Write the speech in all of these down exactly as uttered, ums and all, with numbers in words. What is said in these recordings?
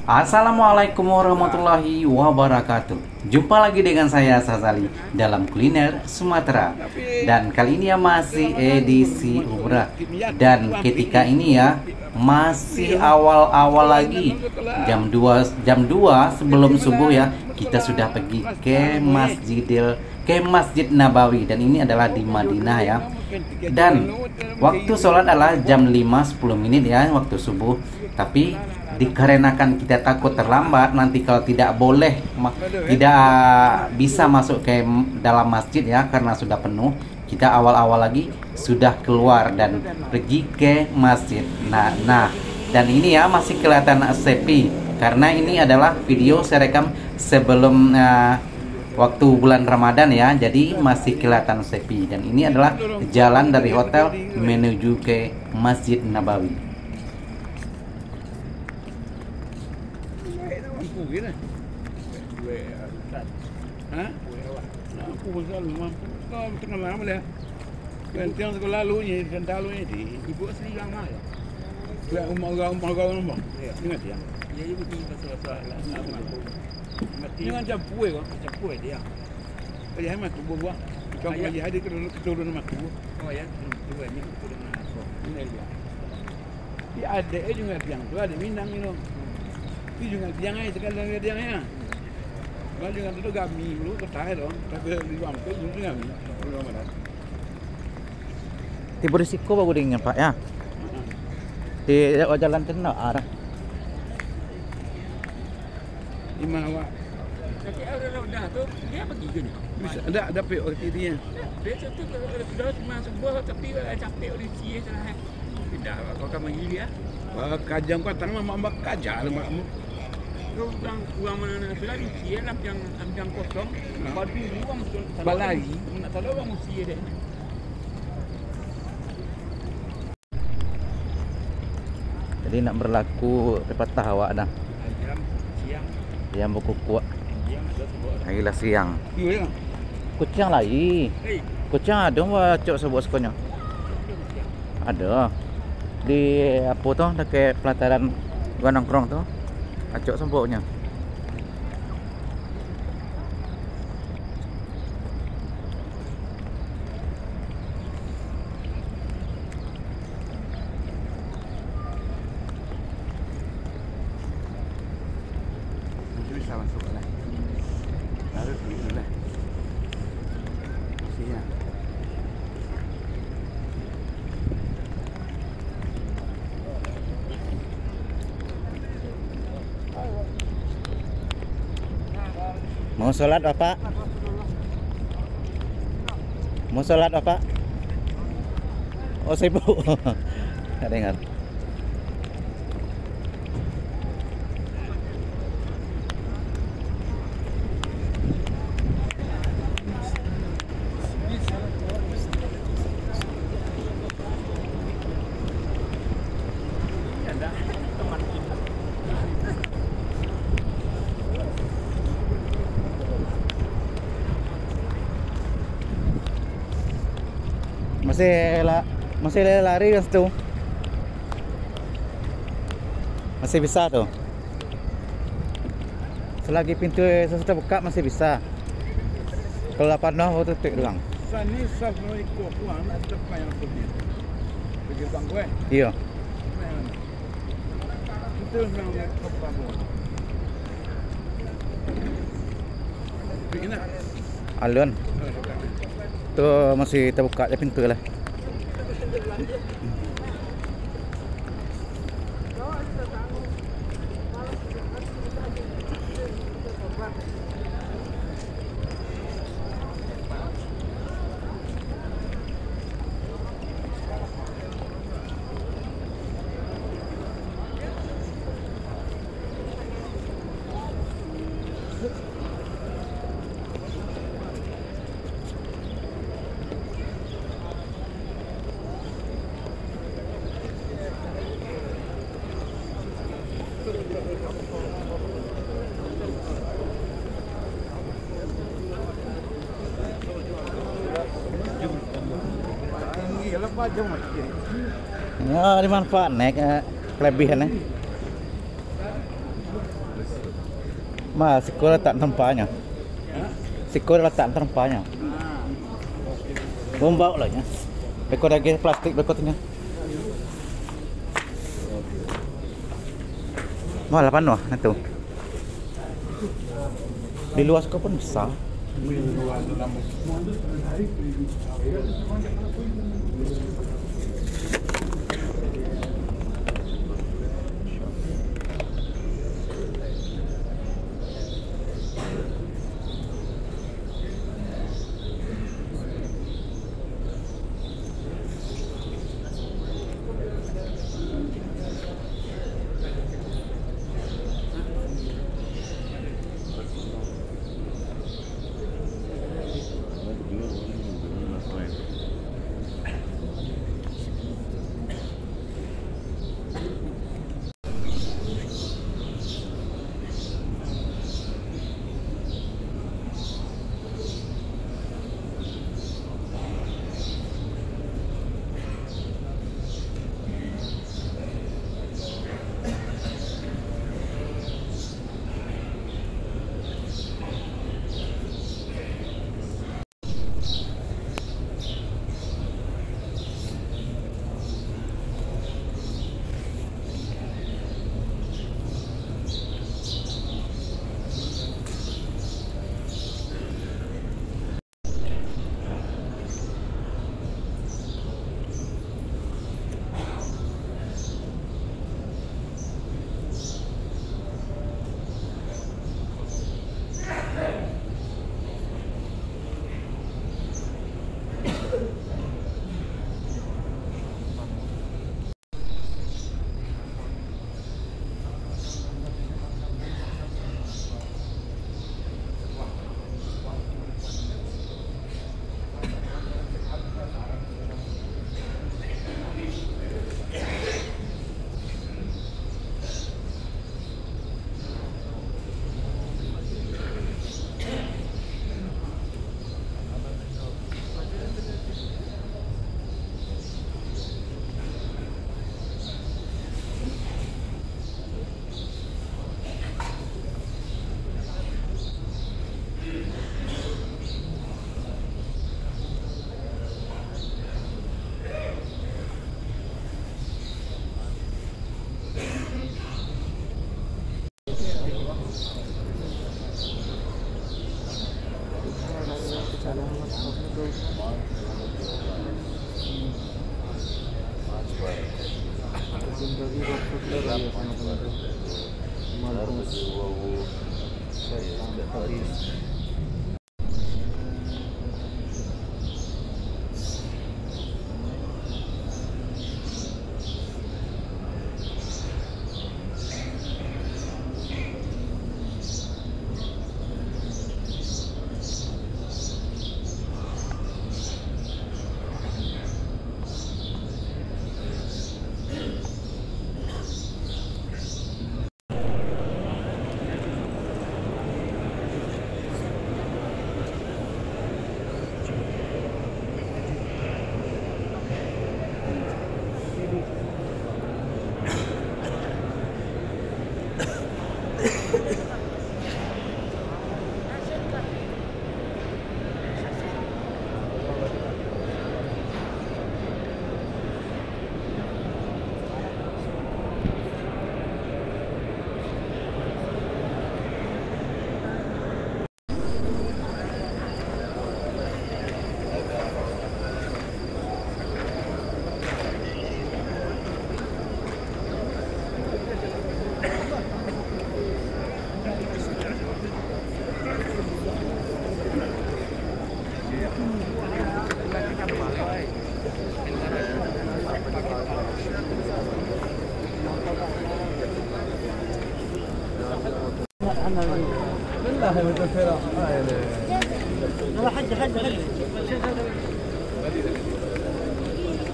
Assalamualaikum warahmatullahi wabarakatuh. Jumpa lagi dengan saya, Sazali, dalam Kuliner Sumatera. Dan kali ini ya, masih edisi umrah. Dan ketika ini ya, masih awal-awal lagi. Jam dua, jam dua sebelum subuh ya, kita sudah pergi ke Masjidil, ke Masjid Nabawi. Dan ini adalah di Madinah ya. Dan waktu sholat adalah jam lima sepuluh menit ya, waktu subuh. Tapi dikarenakan kita takut terlambat, nanti kalau tidak boleh, ma-, tidak bisa masuk ke dalam masjid ya, karena sudah penuh, kita awal-awal lagi sudah keluar dan pergi ke masjid. Nah, nah, dan ini ya masih kelihatan sepi, karena ini adalah video saya rekam sebelum, eh, waktu bulan Ramadan ya, jadi masih kelihatan sepi. Dan ini adalah jalan dari hotel menuju ke Masjid Nabawi. Mampu je lah. Ha? Mampu, masya Allah, mampu. Kau tengah malam boleh. Gantian sekolah lu ni, sandal lu ni di. Ibu asli orang mana? Orang rumah, orang rumah, orang rumah. Ya. Ingat ya? Ya, ibu ni pasal-pasal lah. Mati. Ini kan campur, eh, kau? Campur dia. Ayah mah tubuh buah. Ikan ayah. Ayah ada keturun-, keturunan mah tubuh. Oh, ya, keturunan mah tubuh. Ini dia. Di adek eh juga biang tu, adek Minang ni tu. Di juga biang ai, sekali dengan biang ai. Kalau dengan tu gami dulu, kota ai tu. Tapi di Bangkok dulu tu gami. Dulu Ramadan. Tibo di siko baru dingin, Pak, ya? Di jalan tu nak arah. Di mana awak? Tapi kalau dah tu, dia pergi ke ni? Bisa, ada, ada pek waktu dia. Dia tu, tu, kalau sudah cuma sebuah, tapi kalau capek, orang isi je lah, eh. Pindah, kau kan mangili, ah. Wah, kajang kau tangan mak, mak kaja lah, mak. Kau urang, urang mana nak sudah isi je lah, yang, yang kosong. Nah. Padu urang tu, balai. Nak tahu orang isi je deh. Jadi nak berlaku pepatah awak dah. Ayam siang. Ayam bakukuak. Siang ada sebab. Hari lah siang. Iya, ya. Kuciang lai. Hei. Kuciang ada, wah, cok, sebut sekonyo. Ada. Di apo tu, dekat pelataran Gua Nongkrong tu. Acok sempoknyo. Masih bisa masuk lah. Harus begitu lah. Masih ya. Mau sholat, Bapak? Mau sholat, Bapak? Oh, sibuk. Nggak dengar. Masih la-, masih lari kan situ. Masih bisa tu. Selagi pintu sasudah buka masih bisa. Kalau lapan doang, baru tutup doang. Sani sab no iko kuan ada payang tu dia. Pergi bangku, eh? Iya. Itu memang kampung. Alun. Tu masih terbuka je pintu lah. Ya, dimanfaat naik, eh, kelebihan, eh. Ma, siko latak tampaknyo. Siko latak tampaknyo. Bombau lah nyo. Beko daging plastik beko tu nyo. Wah, lah panuah nah tu. Di lua siko pun bisa.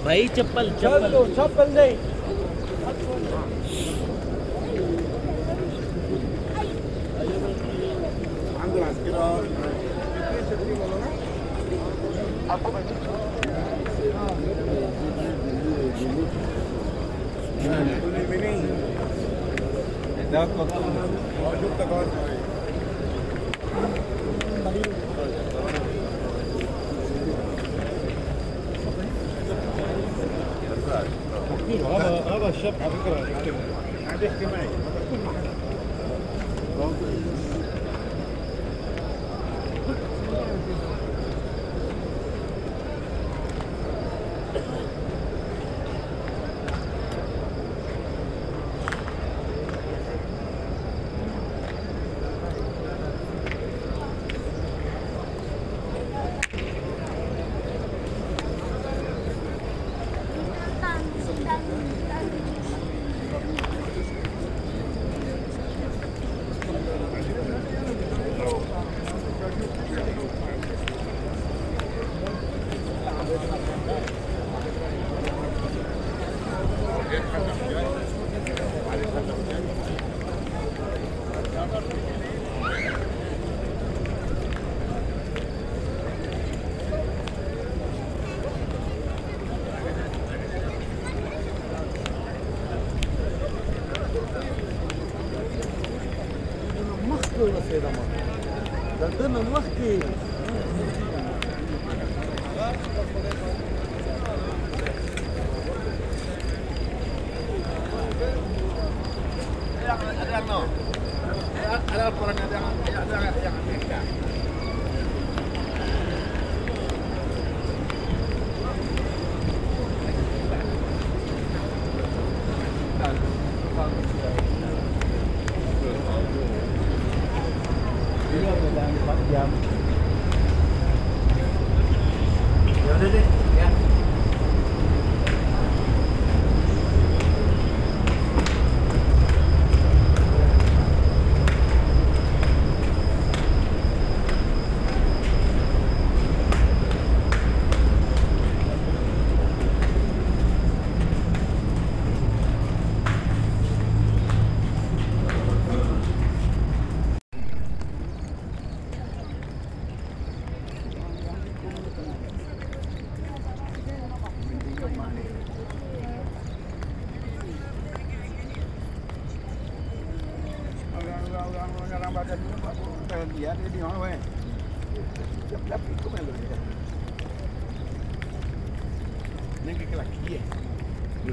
भाई, चप्पल, चप्पल। चलो, चप्पल नहीं।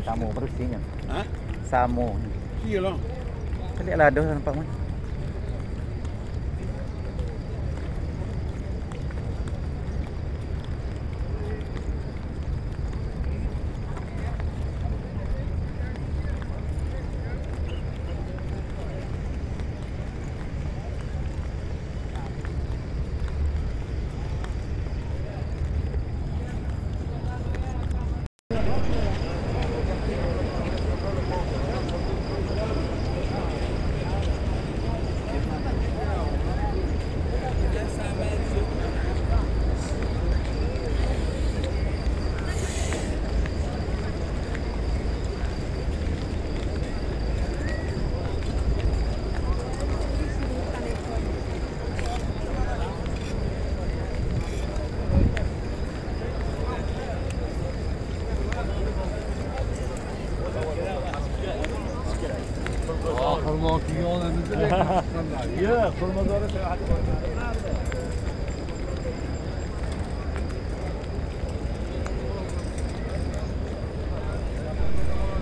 Samo barusihnyo. Hah? Samo. Iyolah. Kaliak lah, ado nampak mah.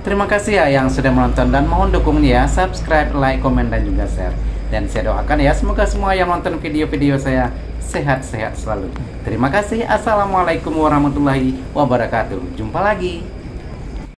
Terima kasih ya yang sudah menonton dan mohon dukungan ya, subscribe, like, komen, dan juga share. Dan saya doakan ya semoga semua yang nonton video-video saya sehat-sehat selalu. Terima kasih. Assalamualaikum warahmatullahi wabarakatuh. Jumpa lagi.